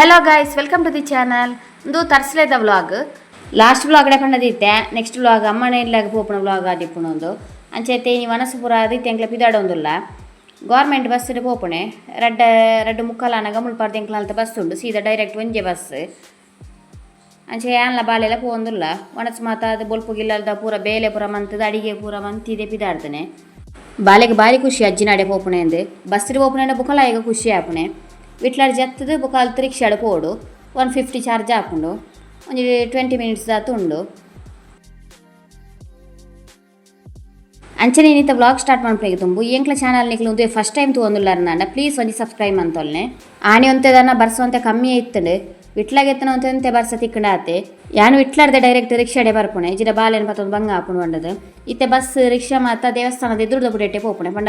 Hello guys, welcome to the channel. ಉಂದು ತರ್ಸ್ಲೇದ vlog. Last vlog ಪಂಡದಿತ್ತೆ, next vlog ಅಮ್ಮನ ಇಲ್ಲಾಗ ಪೋಪುನ vlog ಆದಿಪ್ಪುನೊಂದು. ಅಂಚೈತೆ ಇನಿ ವನಸು ಪೂರ ಆದಿತ್ತೆ, ಎಂಕ್ಲ ಪಿದಾಡೊಂದುಲ್ಲ. ಗೌರ್ಮೆಂಟ್ ಬಸ್ ಪೋಪುಣೆ. ರಡ್ಡ ರಡ್ಡು ಮುಕ್ಕಲಾನಗ ಮುಲ್ಪಾರ್ದ ಎಂಕ್ಲ ಬಸ್ ಉಂಡು, ಸೀದಾ ಡೈರೆಕ್ಟ್ ಒಂಜೆ ಬಸ್. ಅಂಚೆ ಯಾನ್ಲ ಬಾಲೆಲ ಪೋವೊಂದುಲ್ಲ. ವನಸು ಮಾತ ಅದು ಬೊಲ್ಪು ಗಿಲ್ಲಲ್ದ ಪೂರ ಬೇಲೆ ಪೂರ ಮಂತದ ಅಡಿಗೆ ಪೂರ ಮಂತಿದೆ ಪಿದಾಡ್ತಾನೆ. ಬಾಲೆಗೆ ಬಾರಿ ಖುಷಿ ಅಜ್ಜಿನಾಡೆ ಪೋಪುಣೆ ಅಂದು. ಬಸ್ಸಿಗೆ ಪೋಪುಣೆ ಬುಕ್ಕಲ ಈಗ ಖುಷಿ ಆಪುಣೆ. ವಿಟ್ಲಾಡ್ ಜತ್ತದು ಬೊಕ ಅಲ್ತ್ ರಿಕ್ಷಾಡ್ ಪೋಡು. 150 ಚಾರ್ಜ್ ಆಪುಂಡು. ಒಂಜಿ 20 ಮಿನಿಟ್ಸ್ ದಾತ್ ಉಂಡು. ಅಂಚನೆ ಇನ್ನಿತ ವ್ಲಾಗ್ ಸ್ಟಾರ್ಟ್ ಮನ್ಪುನೆಗ್ ದುಂಬು ಎಂಕ್ಲ ಚಾನಲ್ ನಿಕ್ಲು ಉಂದುವೆ ಫಸ್ಟ್ ಟೈಮ್ ತೂವೊಂದುಲ್ಲರ್ನಾಂಡ ಪ್ಲೀಸ್ ಒಂಜಿ ಸಬ್ಸ್ಕ್ರೈಬ್ ಮಂತೊಲ್ನೆ. ಆನಿ ಒಂತೆದನ ಬರ್ಸ ಒಂತೆ ಕಮ್ಮಿ ಇತ್ತುಂಡು. ವಿಟ್ಲಾಗ ಎತ್ತನ ಒಂತೆ ಒಂತೆ ಬರ್ಸ ತಿಕ್ಕಂಡ ಆತೆ. ಯಾನು ವಿಟ್ಲಾರ್ದೆ ಡೈರೆಕ್ಟ್ ರಿಕ್ಷಾಡೆ ಬರ್ಪುಣೆ. ಇಜಿಡ ಬಾಲೆನ್ ಪತ್ತೊಂದು ಬಂಗ ಆಪುಂಡು ಪಂಡದು. ಇತ್ತೆ ಬಸ್ ರಿಕ್ಷಾ ಮಾತ ದೇವಸ್ಥಾನದ ಎದುರುದ ಪುಡೆಟೆ ಪೋಪುಣೆ. ಪಂಡ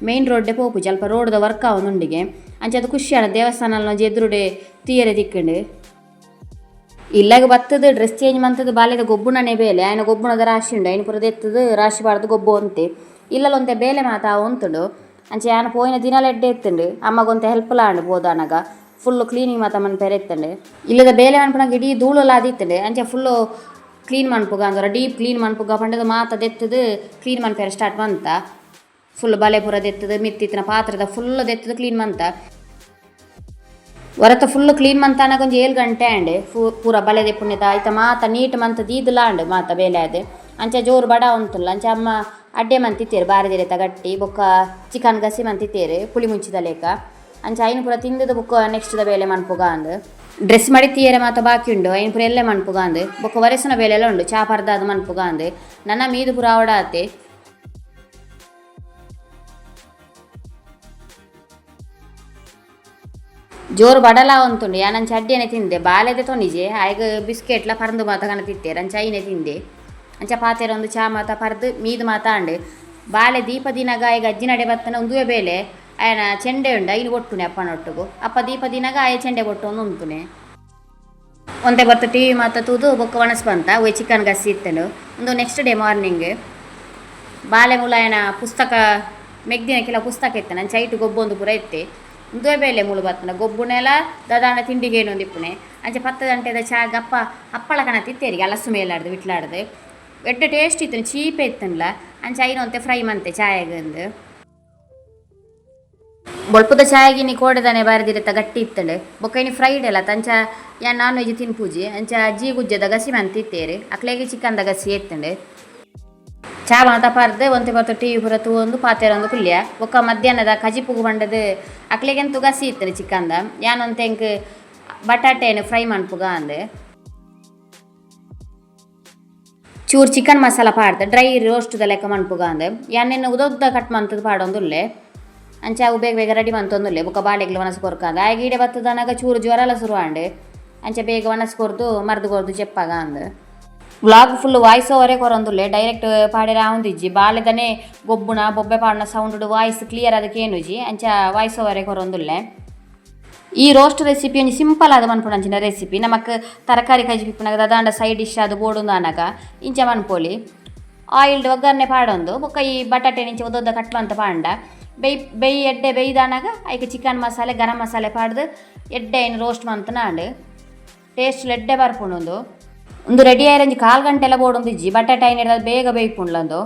ಮೇನ್ ರೋಡ್ಡೆ ಪೋಪುಜಿ, ಅಲ್ಪ ರೋಡ್ದ ವರ್ಕ್ ಆವೊಂದುಂಡಿಗೆ. ಅಂಚ ಅದು ಖುಷಿ ಆಂಡ್ ದೇವಸ್ಥಾನ ಒಂಜಿ ಎದುರುಡೆ ತೂಯೆರೆ ತಿಕ್ಕಂಡು. ಇಲ್ಲಾಗ ಬತ್ತದ ಡ್ರೆಸ್ ಚೇಂಜ್ ಮಂತದ ಬಾಲೆದ ಗೊಬ್ಬುನನೆ ಬೇಲೆ. ಆಯ್ನ ಗೊಬ್ಬುನದ ರಾಶಿ ಉಂಡು, ಐನ್ ಪೂರ ದೆತ್ತದು ರಾಶಿ ಪಾಡ್ದು ಗೊಬ್ಬು ಅಂತೆ. ಇಲ್ಲಲ ಒಂತೆ ಬೇಲೆ ಮಾತ ಉಂತುಂಡು. ಅಂಚೆ ಯಾನ್ ಪೋಯಿನ ದಿನಲ ಎಡ್ಡೆ ಇತ್ತುಂಡು. ಅಮ್ಮಗೊಂತೆ ಹೆಲ್ಪ್ಲ ಆಂಡ್ ಪೋದಾನಗ. ಫುಲ್ ಕ್ಲೀನಿಂಗ್ ಮಾತ ಮನ್ಪೆರೆ ಇತ್ತುಂಡು. ಇಲ್ಲದ ಬೇಲೆ ಮನ್ಪುನಗ ಇಡೀ ಧೂಳುಲ ಆದಿತ್ತುಂಡು. ಅಂಚೆ ಫುಲ್ಲು ಕ್ಲೀನ್ ಮನ್ಪುಗ ಅಂದ್ರೆ ಡೀಪ್ ಕ್ಲೀನ್ ಮನ್ಪುಗ ಪಂಡದು ಮಾತ ದೆತ್ತದು ಕ್ಲೀನ್ ಮನ್ಪೆರೆ ಸ್ಟಾರ್ಟ್ ಮಂತ. ಫುಲ್ ಬಲೆ ಪೂರ ದೆತ್ತದು ಮಿತ್ತಿತ್ತಿನ ಪಾತ್ರದ ಫುಲ್ ದೆತ್ತದು ಕ್ಲೀನ್ ಮಂತ. ಹೊರತ ಫುಲ್ ಕ್ಲೀನ್ ಮಂತಾನಗ ಒಂಜಿ 7 ಗಂಟೆ ಆಂಡ್. ಪೂರ ಬಲೆ ದೆಪ್ಪುನೆದ ಐತ ಮಾತ ನೀಟ್ ಮಂತ ದೀದಲ ಆಂಡ್ ಮಾತ ಬೇಲೆ ಆದ್. ಅಂಚ ಜೋರು ಬಡ ಉಂತುಲ್ಲ. ಅಂಚ ಅಮ್ಮ ಅಡ್ಡೆ ಮಂತಿತ್ತೇರು ಬಾರೆದಿರೆತ ಗಟ್ಟಿ ಬೊಕ್ಕ ಚಿಕನ್ ಗಸಿ ಮಂತಿತ್ತೇರು ಪುಳಿ ಮುಂಚಿದ ಲೇಕ. ಅಂಚ ಐನ್ ಪೂರ ತಿಂದದ ಬೊಕ್ಕ ನೆಕ್ಸ್ಟ್ ದ ಬೇಲೆ ಮನ್ಪುಗ ಅಂದ್. ಡ್ರೆಸ್ ಮಡಿತಿಯರೆ ಮಾತ ಬಾಕಿ ಉಂಡು, ಐನ್ ಪೂರ ಎಲ್ಲೆ ಮನ್ಪುಗ ಅಂದ್. ಬೊಕ್ಕ ವರೆಸುನ ಬೇಲೆ ಎಲ್ಲ ಉಂಡು, ಚಾ ಪರ್ದಾದ್ ಮನ್ಪುಗ ಅಂದ್. ನನ ಮೀದು ಪೂರ ಆವಡ ಆತೆ. ಜೋರು ಬಡಲ ಉಂತುಂಡು. ಯಾನಂಚ ಅಡ್ಡಿಯನೆ ತಿಂದೆ. ಬಾಲೆದೆ ತೊನಿಜೆ ಆಯ್ಗ ಬಿಸ್ಕೆಟ್ಲ ಪರಂದು ಮಾತ ಕನ ತಿತ್ತೇರು. ಅಂಚ ಐನೆ ತಿಂದೆ. ಅಂಚ ಪಾತೆರ ಒಂದು ಚಾ ಮಾತ ಪರ್ದು ಮೀದು ಮಾತ ಆಂಡ್. ಬಾಲೆ ದೀಪ ದಿನಗ ಆಯ್ಗ ಅಜ್ಜಿನಡೆ ಬತ್ತನ ಉಂದುವೆ ಬೇಲೆ. ಆಯನ ಚೆಂಡೆ ಉಂಡು, ಐನು ಒಟ್ಟುನೆ ಅಪ್ಪನೊಟ್ಟುಗು. ಅಪ್ಪ ದೀಪ ದಿನಗ ಆಯ ಚೆಂಡೆ ಬೊಟ್ಟು ಒಂದು ಉಂತುನೆ. ಒಂತೆ ಬತ್ತು ಟಿ ವಿ ಮಾತ ತೂದು ಬೊಕ್ಕ ಒಣಸ್ ಬಂತ ಒಯ್ ಚಿಕನ್ ಗಸಿ ಇತ್ತುಂಡು. ಒಂದು next day morning. ಬಾಲೆ ಮುಲಾಯನ ಪುಸ್ತಕ ಮೆಗ್ದಿನ ಕೆಲ ಪುಸ್ತಕ ಇತ್ತು, ನನ್ನ ಚೈಟು ಗೊಬ್ಬೊಂದು ಪೂರ ಇತ್ತೆ. ಉಂದುವೆ ಬೇಲೆ ಮುಳು ಬತ್ತನ ಗೊಬ್ಬುನೆಲ ದಾದಾಣ ತಿಂಡಿಗೆ ಏನೊಂದು ಇಪ್ಪುನೆ. ಅಂಚೆ 10 ಗಂಟೆದ ಚಾ ಗಪ್ಪ ಹಪ್ಪಳ ಕಣ ತಿತ್ತೇರಿಗೆ ಅಲಸು ಮೇಲಾಡ್ದು ವಿಟ್ಲಾಡ್ದು. ಎಡ್ಡೆ ಟೇಸ್ಟ್ ಇತ್ತು, ಚೀಪೆ ಇತ್ತನ್ಲ. ಅಂಚೆ ಐನು ಅಂತೆ ಫ್ರೈ ಮಂತೆ ಚಾಯಗಂದು. ಬೊಲ್ಪುದ ಚಾಯಗಿನಿ ಕೋಡೆದಾನೆ ಬಾರದಿರತ್ತ ಗಟ್ಟಿ ಇತ್ತಂಡು. ಬೊಕ್ಕ ಇನಿ ಫ್ರೈಡೆ ಅಲ್ಲ, ತಂಚ ಯಾನ್ ನಾನ್ ವೆಜ್ ತಿನ್ಪೂಜಿ. ಅಂಚ ಜೀ ಗುಜ್ಜದ ಗಸಿ ಮಂತಿತ್ತೇರು. ಅಕ್ಲೆಗೆ ಚಿಕನ್ದ ಗಸಿ ಎತ್ತಂಡು. ಚಾ ಮಾತ ಪರ್ದು ಒಂತೆ ಪೊರ್ತು ಟಿ ವಿ ಪೂರ ತೂವೊಂದು ಪಾತೆರೊಂದು ಕುಲ್ಯ. ಬೊಕ್ಕ ಮಧ್ಯಾಹ್ನದ ಕಜಿಪುಗು ಪಂಡದು ಅಕ್ಲೆಗೆಂತು ಗಸಿ ಇತ್ತಂಡು ಚಿಕನ್ದ. ಯಾನ್ ಒಂತೆ ಎಂಕ್ ಬಟಾಟೆನ್ ಫ್ರೈ ಮನ್ಪುಗ ಅಂದ್. ಚೂರು ಚಿಕನ್ ಮಸಾಲ ಪಾಡ್ದು ಡ್ರೈ ರೋಸ್ಟ್ ದ ಲೆಕ್ಕ ಮನ್ಪುಗ ಅಂದ್. ಯಾನ್ ನೆನ್ನೆ ಉದೊದ್ದ ಕಟ್ ಮಂತುದು ಪಾಡೊಂದುಲ್ಲೆ. ಅಂಚ ಅವು ಬೇಗ ಬೇಗ ರೆಡಿ ಮಂತೊಂದುಲ್ಲೆ. ಬೊಕ್ಕ ಬಾಲೆಗ್ಲ ವನಸ್ ಕೊರ್ಕಂದ್. ಆಯಗ್ ಈಡೆ ಬತ್ತದನಗ ಚೂರು ಜ್ವರಲ ಶುರು ಆಂಡ್. ಅಂಚ ಬೇಗ ವನಸ್ ಕೊರ್ದು ಮರ್ದು ಕೊರ್ದು ಜೆಪ್ಪಾಗ ಅಂದ್. Vlog full voice ಓವರೇ ಕೊರೊಂದುಲ್ಲೆ. Direct ಪಾಡೆರೆ ಆವೊಂದಿಜ್ಜಿ. ಬಾಲೆದನೆ ಗೊಬ್ಬುನ ಬೊಬ್ಬೆ ಪಾಡುನ sound voice clear ಆದ್ ಕೇನುಜಿ. ಅಂಚ ವಾಯ್ಸ್ ಓವರೇ ಕೊರೊಂದುಲ್ಲೆ. ಈ ರೋಸ್ಟ್ ರೆಸಿಪಿ ಒಂಜಿ ಸಿಂಪಲ್ ಆದ್ ಮನ್ಪುನಂಚಿನ ರೆಸಿಪಿ. ನಮಕ್ ತರಕಾರಿ ಕಜಿಪು ಇಪ್ಪುನಗ ದಾದಾಂಡ ಸೈಡ್ ಡಿಶ್ ಆದ್ ಬೋಡುಂದು ಆನಗ ಇಂಚ ಮನ್ಪೊಲಿ. ಆಯಿಲ್ಡ್ ಒಗ್ಗರಣೆ ಪಾಡೊಂದು ಬೊಕ್ಕ ಈ ಬಟಾಟೆ ಇಂಚ ಉದ್ದೊದ್ದ ಕಟ್ ಮಂತ್ ಪಾಂಡ ಬೇಯ್ ಬೇಯ್ ಎಡ್ಡೆ ಬೇಯ್ದಾನಗ ಐಕ್ ಚಿಕನ್ ಮಸಾಲೆ ಗರಂ ಮಸಾಲೆ ಪಾಡ್ದು ಎಡ್ಡೆ ಐನ್ ರೋಸ್ಟ್ ಮಂತ್ನಾಂಡ್ ಟೇಸ್ಟ್ ಎಡ್ಡೆ ಬರ್ಪುಂಡು. ಉಂದು ಉಂದು ರೆಡಿ ಆಯೆರೆ ಒಂಜಿ ಕಾಲ್ ಗಂಟೆಲ ಬೋಡೊಂದಿಜ್ಜಿ. ಬಟಾಟೆ ಐನ್ ಬೇಗ ಬೇಯ್ಪುಂಡ್ಲಂದು.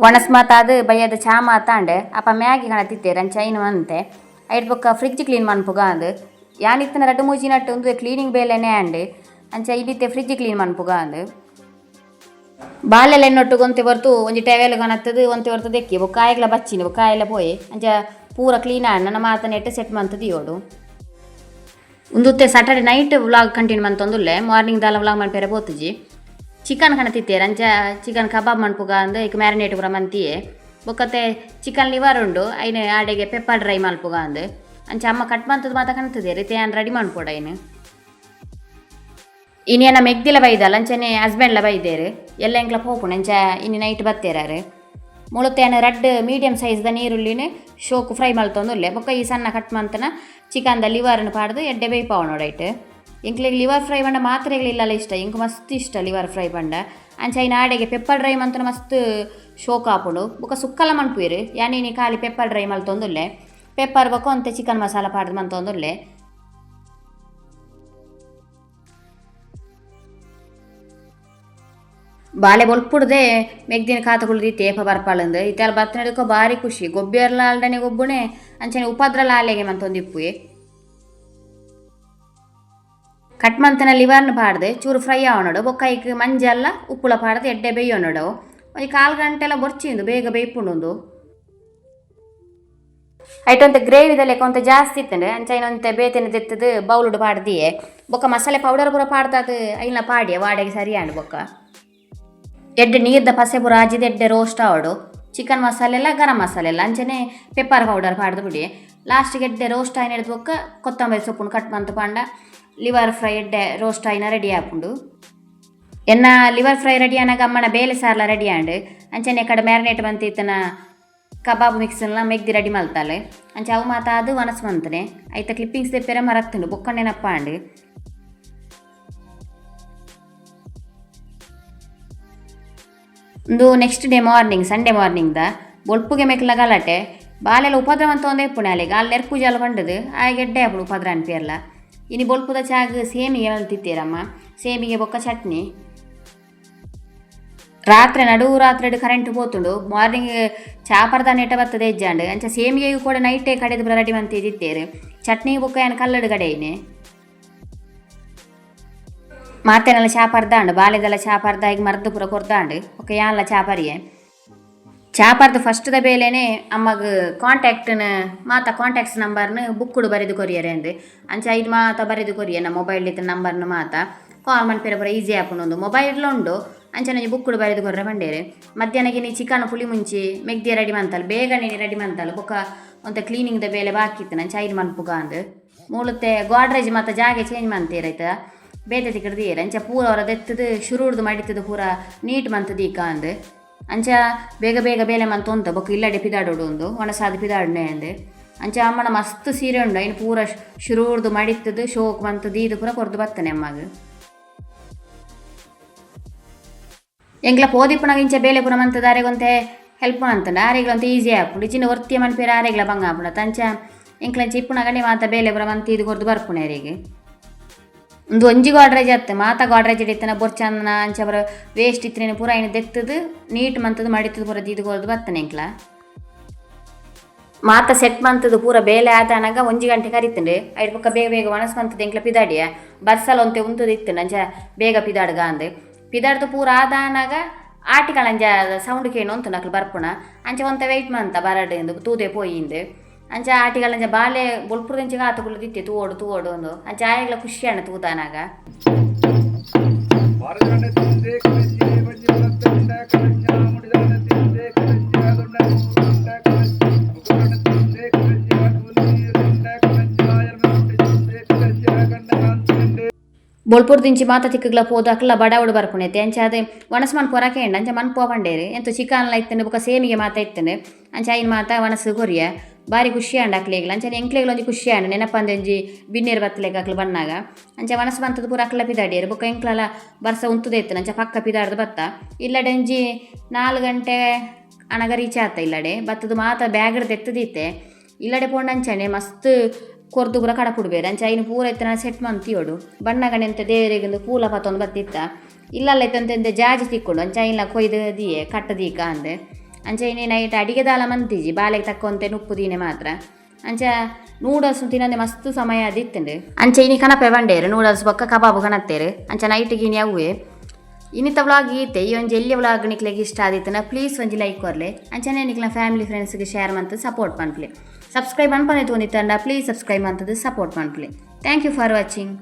ಒಣಸ್ ಮಾತಾದ್ ಬಯ್ಯದ ಚಾ ಮಾತಾಂಡ್. ಅಪ್ಪ ಮ್ಯಾಗಿ ಕಣತಿತ್ತೇರು. ಅಂಚ ಐನು ಅಂತೆ ಐಟ್ ಬೊಕ್ಕ ಫ್ರಿಜ್ ಕ್ಲೀನ್ ಮನ್ಪುಗ ಅಂದ್. ಯಾನ್ ಇತ್ತಿನ ರಡ್ಡ್ ಮೂಜಿ ನಟ್ಟು ಉಂದುವೆ ಕ್ಲೀನಿಂಗ್ ಬೇಲೆನೇ ಆಂಡ್. ಅಂಚ ಇಡಿತೆ ಫ್ರಿಜ್ ಕ್ಲೀನ್ ಮನ್ಪುಗ ಅಂದ್. ಬಾಲೆಲ ಎನ್ನೊಟ್ಟುಗು ಒಂತೆ ಹೊರ್ತು ಒಂಜಿ ಟವೆಲ್ ಕಣತ್ತದು ಒಂತೆ ಹೊರ್ತು ದೆಕ್ಕಿ ಬೊಕ್ಕ ಆಯಗ್ಲ ಬಚ್ಚಿನಿ ಬೊಕ್ಕ ಆಯೆಲ ಪೋಯೆ. ಅಂಚ ಪೂರ ಕ್ಲೀನ್ ಆಂಡ್. ನನ ಮಾತ ನೆಟ್ ಸೆಟ್ ಮಂತ್ ದಿಯೋಡು. ಉಂದುತ್ತೆ Saturday night vlog continue ಮಂತೊಂದುಲ್ಲೆ. Morning ದಾಲ ವ್ಲಾಗ್ ಮನ್ಪೆರೆ ಪೋತುಜಿ. ಚಿಕನ್ ಕಣತಿತ್ತೇರು. ಅಂಚ ಚಿಕನ್ ಕಬಾಬ್ ಮನ್ಪುಗ ಅಂದ್ ಐಕ್ ಮ್ಯಾರಿನೇಟ್ ಪೂರ ಮಂತಿಯೆ. ಬೊಕ್ಕತೆ ಚಿಕನ್ ಲಿವರ್ ಉಂಡು, ಐನ್ ಆಡೆಗೆ ಪೆಪ್ಪರ್ ಡ್ರೈ ಮನ್ಪುಗ ಅಂದ್. ಅಂಚ ಅಮ್ಮ ಕಟ್ ಮಂತುದು ಮಾತ ಕಣತದೇರು. ಇತ್ತೆ ಯಾನ್ ರೆಡಿ ಮನ್ಪೊಡು ಐನ್. ಇನಿ ಎನ್ನ ಮೆಗ್ದಿಲ ಬೈದಲ್ಲ, ಅಂಚನೆ ಹಸ್ಬೆಂಡ್ಲ ಬೈದೇರು. ಎಲ್ಲ ಎಂಕ್ಲ ಪೋಪುಂಡು. ಅಂಚ ಇನಿ ನೈಟ್ ಬತ್ತೇರಾರು. ಮುಳುತ್ತೆ ರಡ್ಡ್ ಮೀಡಿಯಂ ಸೈಜ್ದ ನೀರುಳ್ಳಿನ ಶೋಕು ಫ್ರೈ ಮಲ್ತೊಂದುಲ್ಲೆ. ಬೊಕ್ಕ ಈ ಸಣ್ಣ ಕಟ್ ಮಂತನ ಚಿಕನ್ದ ಲಿವರ್ನ್ ಪಾಡ್ದು ಎಡ್ಡೆ ಬೇಯ್ಪಾವೊನೊಡು ಐಟ್. ಎಂಕ್ಲೆಗ್ ಲಿವರ್ ಫ್ರೈ ಪಂಡ ಮಾತ್ರೆಗಳು ಇಲ್ಲಲ್ಲ ಇಷ್ಟ, ಎಂಕ್ ಮಸ್ತ್ ಇಷ್ಟ ಲಿವರ್ ಫ್ರೈ ಪಂಡ. ಅಂಚ ಐನ ಆಡೆಗೆ ಪೆಪ್ಪರ್ ಡ್ರೈ ಮಂತನ ಮಸ್ತ್ ಶೋಕ್ ಆಪುಂಡು. ಬೊಕ ಸುಕ್ಕಲ ಮನ್ಪುವೆರ್. ಯಾನ್ ಇನಿ ಖಾಲಿ ಪೆಪ್ಪರ್ ಡ್ರೈ ಮಲ್ತೊಂದುಲ್ಲೆ. ಪೆಪ್ಪರ್ ಬೊಕ ಒಂತೆ ಚಿಕನ್ ಮಸಾಲ ಪಾಡ್ದ್ ಮಲ್ತೊಂದುಲ್ಲೆ. ಬಾಲೆ ಬೊಲ್ಪುಡ್ದೆ ಮೆಗ್ದಿನ ಕಾತುಗುಳ್ದಿತ್ತೆ ಏಪ ಬರ್ಪಾಳಂದು. ಇತ್ತೆ ಅಲ್ ಬತ್ತನೆಡ್ಕೊ ಬಾರಿ ಖುಷಿ. ಗೊಬ್ಬಿಯರ್ಲ ಆಲ್ಡನೆ ಗೊಬ್ಬುಣೆ ಅಂಚನೆ ಉಪದ್ರಲ ಆಲೆಗೆ ಮಂತೊಂದಿಪ್ಪುವೆ. ಕಟ್ ಮಂತನ ಲಿವರ್ನ ಪಾಡ್ದು ಚೂರು ಫ್ರೈ ಆವೊನೊಡು. ಬೊಕ್ಕ ಐಕ್ ಮಂಜಲ್ಲ ಉಪ್ಪುಳ ಪಾಡ್ದು ಎಡ್ಡೆ ಬೇಯೋನೊಡು. ಒಂಜಿ ಕಾಲ್ ಗಂಟೆಲ ಬೊರ್ಚಿಂದು ಬೇಗ ಬೇಯ್ಪುಂಡು. ಐಟ್ ಒಂತೆ ಗ್ರೇವಿದ ಲೆಕ್ಕ ಒಂತೆ ಜಾಸ್ತಿ ಇತ್ತಂಡು. ಅಂಚ ಐನ್ ಒಂತೆ ಬೇತೆನೆ ದೆತ್ತದು ಬೌಲುಡು ಪಾಡ್ದಿಯೆ. ಬೊಕ್ಕ ಮಸಾಲೆ ಪೌಡರ್ ಪೂರ ಪಾಡ್ದಾದ್ ಐನ್ಲ ಪಾಡಿಯೆ ವಾಡೆಗೆ ಸರಿ ಆಂಡ್. ಬೊಕ್ಕ ಎಡ್ಡೆ ನೀರ್ದ ಪಸೆ ಪೂರ ಆಜಿದ್ ಎಡ್ಡೆ ರೋಸ್ಟ್ ಆವೊಡು. ಚಿಕನ್ ಮಸಾಲೆ ಎಲ್ಲ ಗರಂ ಮಸಾಲೆ ಎಲ್ಲ ಅಂಚನೆ ಪೆಪ್ಪರ್ ಪೌಡರ್ ಪಾಡ್ದು ಬುಡಿ. ಲಾಸ್ಟ್ಗೆ ಎಡ್ಡೆ ರೋಸ್ಟ್ ಆಯಿನ ಬೊಕ್ಕ ಕೊತ್ತಂಬರಿ ಸೊಪ್ಪುನು ಕಟ್ ಮಂತ್ ಪಾಂಡ ಲಿವರ್ ಫ್ರೈ ಎಡ್ಡೆ ರೋಸ್ಟ್ ಆಯಿನ ರೆಡಿ ಆಪುಂಡು. ಎನ್ನ liver fry ready ಆನಗ ಅಮ್ಮನ ಬೇಲೆ ಸಾರ್ಲ ರೆಡಿ ಆಂಡ್. ಅಂಚನೆ ಕಡೆ ಮ್ಯಾರಿನೇಟ್ ಮಂತಿತ್ತನ ಕಬಾಬ್ ಮಿಕ್ಸ್ಲ ಮೆಗ್ದಿ ರೆಡಿ ಮಲ್ತಾಲೆ. ಅಂಚ ಅವು ಮಾತ ಅದು ವನಸ್ ಮಂತನೆ. ಐತ ಕ್ಲಿಪ್ಪಿಂಗ್ಸ್ ದೆಪ್ಪೆರೆ ಮರತ್ತುಂಡು ಬೊಕ್ಕ ನೆನಪ ಆಂಡ್. ಉಂದು next day morning Sunday morning ದ ಬೊಲ್ಪುಗೆ ಮೆಕ್ಲ ಗಲಾಟೆ. ಬಾಲೆಲ ಉಪದ್ರ ಮಂತೊಂದೇ ಇಪ್ಪುಣೆ ಅಲೆಗ್ ಆಲ್ ನೆರ್ಪು ಜಾಲ ಪಂಡುದು ಆಯೆ ಎಡ್ಡೆ ಆಪುಂಡು ಉಪದ್ರ ಅನ್ಪಿಯರ್ಲ. ಇನಿ ಬೊಲ್ಪುದ ಚಾಗ್ ಸೇಮಿಗೆ ಮಲ್ತಿತ್ತೆರಮ್ಮ. ಸೇಮಿಗೆ ಬೊಕ್ಕ ಚಟ್ನಿ. ರಾತ್ರೆ ನಡು ರಾತ್ರೆಡ್ ಕರೆಂಟ್ ಪೋತುಂಡು. ಮಾರ್ನಿಂಗ್ ಚಾ ಪರ್ದ ನೆಟ ಬತ್ತದ ಇಜ್ಜಾಂಡ್. ಅಂಚ ಸೇಮಿಗೆಗ್ ಕೂಡ ನೈಟೇ ಕಡೆದು ಪೂರ ರೆಡಿ ಮಂತಿದಿತ್ತೇರು. ಚಟ್ನಿ ಬೊಕ್ಕ ಯಾನ್ ಕಲ್ಲಡ್ ಕಡೆಯಿನೆ. ಮಾತೆನಲ ಚಾ ಪರ್ದಾಂಡ್. ಬಾಲೆದಲ ಚಾ ಪರ್ದ ಐಕ್ ಮರ್ದ್ ಪೂರ ಕೊರ್ದಾಂಡ್. ಬೊಕ್ಕ ಯಾನ್ಲ ಚಾ ಪರಿಯೆ. ಚಾ ಪರ್ದು ಫಸ್ಟ್ ದ ಬೇಲೆನೆ ಅಮ್ಮಗ್ ಕಾಂಟ್ಯಾಕ್ಟ್ನ ಮಾತ ಕಾಂಟ್ಯಾಕ್ಟ್ಸ್ ನಂಬರ್ನ ಬುಕ್ಕುಡು ಬರೆದು ಕೊರಿಯರೆ ಅಂದ್. ಅಂಚ ಐಟ್ ಮಾತ ಬರೆದು ಕೊರಿಯೆ ನ ಮೊಬೈಲ್ ಇತ್ತಿನ ನಂಬರ್ನ ಮಾತ ಕಾಲ್ ಮನ್ಪೆರೆ ಪೂರ ಈಸಿ ಆಪುಂಡು. ಮೊಬೈಲ್ ಉಂಡು ಅಂಚನೆ ಒಂಜಿ ಬುಕ್ಕುಡು ಬರೆದು ಕೊರ್ರೆ ಪಂಡೇರು. ಮಧ್ಯಾಹ್ನಗೆ ನೀ ಚಿಕನ್ ಪುಳಿ ಮುಂಚಿ ಮೆಗ್ದಿ ರೆಡಿ ಮಂತಲ್ ಬೇಗನೆ ರೆಡಿ ಮಂತಲ್. ಬೊಕ್ಕ ಒಂತೆ ಕ್ಲೀನಿಂಗ್ ದ ಬೇಲೆ ಬಾಕಿ ಇತ್ತಿನ ಅಂಚ ಐನ್ ಮನ್ಪುಗ ಅಂದ್. ಮೂಲತೆ ಗೋಡ್ರೇಜ್ ಮಾತ ಜಾಗೆ ಚೇಂಜ್ ಮಂತೇರ್ ಐತ ಬೇತೆ ತಿಕ್ಕಡ್ ದೀಯೆರ್. ಅಂಚ ಪೂರ ಅವರ ದೆತ್ತದು ಶುರುಡ್ದು ಮಡಿತದು ಪೂರ ನೀಟ್ ಮಂತ್ ದೀಕ ಅಂದ್. ಅಂಚ ಬೇಗ ಬೇಗ ಬೇಲೆ ಮಂತೊಂತ ಬೊಕ್ಕ ಇಲ್ಲಡೆ ಪಿದಾಡೋಡು ಉಂದು ಒಣಸಾದ್ ಪಿದಾಡ್ನೆ ಅಂದ್. ಅಂಚ ಅಮ್ಮನ ಮಸ್ತ್ ಸೀರೆ ಉಂಡು ಐನ್ ಪೂರ ಶುರುಡ್ದು ಮಡಿತದು ಶೋಕ್ ಮಂತ್ ದೀದ್ ಪೂರ ಕೊರ್ದು ಬತ್ತನೆ ಅಮ್ಮಗ್. ಎಂಕ್ಲ ಪೋದಿಪ್ಪುನಗ ಇಂಚ ಬೇಲೆ ಪೂರ ಮಂತುದು ಆರೆಗ್ ಒಂತೆ ಹೆಲ್ಪ್ ಮಂತುಂಡ ಆರೆಗ್ಲ ಒಂತೆ ಈಸಿ ಆಪುಂಡು. ಇಜ್ಜಿಂಡ ಒರ್ತಿಯ ಮನ್ಪೆರೆ ಆರೆಗ್ಲ ಬಂಗ ಆಪುಂಡು. ಅಂಚ ಎಂಕ್ಲಂಚ ಇಪ್ಪುನಗನೆ ಮಾತ ಬೇಲೆ ಪೂರ ಮಂತ್ ದೀದ್ ಕೊರ್ದು ಬರ್ಪುಣೆ ಅರೆಗ್. ಉಂದು ಒಂಜಿ ಗೋಡ್ರೇಜ್ ಅತ್ತ್ ಮಾತ ಗೋಡ್ರೇಜ್ ಇತ್ತಿನ ಬೊರ್ಚಂದನ ಅಂಚ ಪೂರ ವೇಸ್ಟ್ ಇತ್ತಿನ ಪೂರ ಐನ್ ದೆತ್ತುದು ನೀಟ್ ಮಂತುದು ಮಡಿತುದು ಪೂರ ದೀದ್ ಕೊರ್ದು ಬತ್ತನೆ ಎಂಕ್ಲ. ಮಾತ ಸೆಟ್ ಮಂತುದು ಪೂರ ಬೇಲೆ ಆತನಗ ಒಂಜಿ ಗಂಟೆ ಕರಿತುಂಡು. ಐಟ್ ಬೊಕ್ಕ ಬೇಗ ಬೇಗ ವನಸ್ ಮಂತುದು ಎಂಕ್ಲ ಪಿದಾಡಿಯ. ಬರ್ಸಲ ಒಂತೆ ಉಂತುದು ಇತ್ತುಂಡು ಅಂಚ ಬೇಗ ಪಿದಾಡ್ಗ ಅಂದ್. ಪಿದಾಡ್ದು ಪೂರ ಆದಾನಗ ಆಟಿಕಳಂಜ ಸೌಂಡ್ ಕೇಂಡ್ ಉಂತುಂಡು ಅಕ್ಲು ಬರ್ಪುಣ. ಅಂಚ ಒಂತೆ ವೇಟ್ ಮಂತ ಬರಡ್ ಇಂದು ತೂದೆ ಪೋಯಿಂದು. ಅಂಚ ಆಟಿಕಳಂಜ ಬಾಲೆ ಬೊಲ್ಪುರ್ದಿಂಚ ಕಾತುಕುಲು ದಿತ್ತೆ ತೂವೊಡು ತೂವೊಡು ಅಂದು. ಅಂಚ ಆಯೆಗ್ಲ ಖುಷಿ ಆಂಡ್ ತೂದಾನಗ. ಬೊಲ್ಪುರ್ದಿಂಚಿ ಮಾತ ತಿಕ್ಕುಗ್ಲ ಪೋದು ಅಕ್ಲ ಬಡಾವುಡು ಬರ್ಪುಣೆತೆ. ಅಂಚ ಅದ್ ವನಸ್ ಮನ್ಪುವರ ಕೇಂಡ ಅಂಚ ಮನ್ಪುವ ಪಂಡೇರು. ಎಂತ ಚಿಕನ್ಲ ಇತ್ತುಂಡು ಬೊಕ ಸೇಮಿಗೆ ಮಾತ ಇತ್ತುಂಡು. ಅಂಚ ಐನ್ ಮಾತ ವನಸ್ ಕೊರಿಯ. ಬಾರಿ ಖುಷಿ ಆಂಡ್ ಅಕ್ಲೆಗ್ಲ. ಅಂಚನೆ ಎಂಕ್ಲೆಗ್ಲ ಒಂಜಿ ಖುಷಿ ಆಂಡ್ ನೆನಪಂದೆ ಒಂಜಿ ಬಿನ್ನೆರ್ ಬತ್ತಲೆಕ ಅಕ್ಲು ಬನ್ನಾಗ. ಅಂಚ ವನಸ್ ಮಂತುದು ಪೂರ ಅಕ್ಲ ಪಿದಾಡಿಯೆರ್. ಬೊಕ ಎಂಕ್ಲಲ ಬರ್ಸ ಉಂತುದೇ ಇತ್ತುಂಡು. ಅಂಚ ಪಕ್ಕ ಪಿದಾಡ್ದು ಬತ್ತ. ಇಲ್ಲಡೆ ಒಂಜಿ 4 ಗಂಟೆ ಅನಗ ರೀಚ್ ಆತ ಇಲ್ಲಡೆ. ಬತ್ತುದು ಮಾತ ಬ್ಯಾಗ್ ಡ್ ದೆತ್ತುದಿತ್ತೆ. ಇಲ್ಲಡೆ ಪೋಂಡ ಅಂಚನೆ ಮಸ್ತ್ ಕೊರ್ದು ಪೂರ ಕಡಪುಡುಬೆರ್. ಅಂಚ ಐನ್ ಪೂರ ಇತ್ತಿನ ಸೆಟ್ ಮಂತಿಯೋಡು. ಬನ್ನಗನೆ ಎಂತ ದೇವೆರೆಗ್ ಪೂಲ ಪತೊಂದು ಬತ್ತಿತ್ತ. ಇಲ್ಲಲ್ಲ ಇತ್ತಂತೆ ಜಾಜಿ ತಿಕ್ಕುಂಡು. ಅಂಚ ಐನ್ಲ ಕೊಯ್ದು ದಿಯೆ ಕಟ್ಟ್ ದೀಕ ಅಂದ್. ಅಂಚ ಇನಿ ನೈಟ್ ಅಡಿಗೆ ದಾಲ ಮಂತಿಜಿ ಬಾಲೆಗ್ ತಕ್ಕೊಂತೆ ನುಪ್ಪು ದೀನೆ ಮಾತ್ರ. ಅಂಚ ನೂಡಲ್ಸ್ ತಿನಂದೆ ಮಸ್ತ್ ಸಮಯ ಆದಿತ್ತುಂಡು. ಅಂಚ ಇನಿ ಕನಪೆ ಪಂಡೇರು ನೂಡಲ್ಸ್ ಬೊಕ್ಕ ಕಬಾಬ್ ಕನತ್ತೇರು. ಅಂಚ ನೈಟ್ ಇನಿ ಅವ್ವೆ. ಇನ್ನಿತ ವ್ಲಾಗ್ ಈತೆ. ಈ ಒಂಜಿ ಎಲ್ಯ ವ್ಲಾಗ್ ನಿಕ್ಲೆಗ್ ಇಷ್ಟ ಆದಿತ್ತುಂಡ ಪ್ಲೀಸ್ ಒಂಜಿ ಲೈಕ್ ಕೊರ್ಲೆ. ಅಂಚನೆ ನಿಕ್ಲೆನ ಫ್ಯಾಮಿಲಿ ಫ್ರೆಂಡ್ಸ್ ಗ್ ಶೇರ್ ಮಂತ್ ಸಪೋರ್ಟ್ ಮನ್ಪುಲೆ. ಸಬ್ಸ್ಕ್ರೈಬ್ ಮನ್ಪಂದೆ ತೂವೊಂದಿತ್ತುಂಡ ಪ್ಲೀಸ್ ಸಬ್ಸ್ಕ್ರೈಬ್ ಮಂತುದು ಸಪೋರ್ಟ್ ಮನ್ಪುಲೆ. Thank you for watching.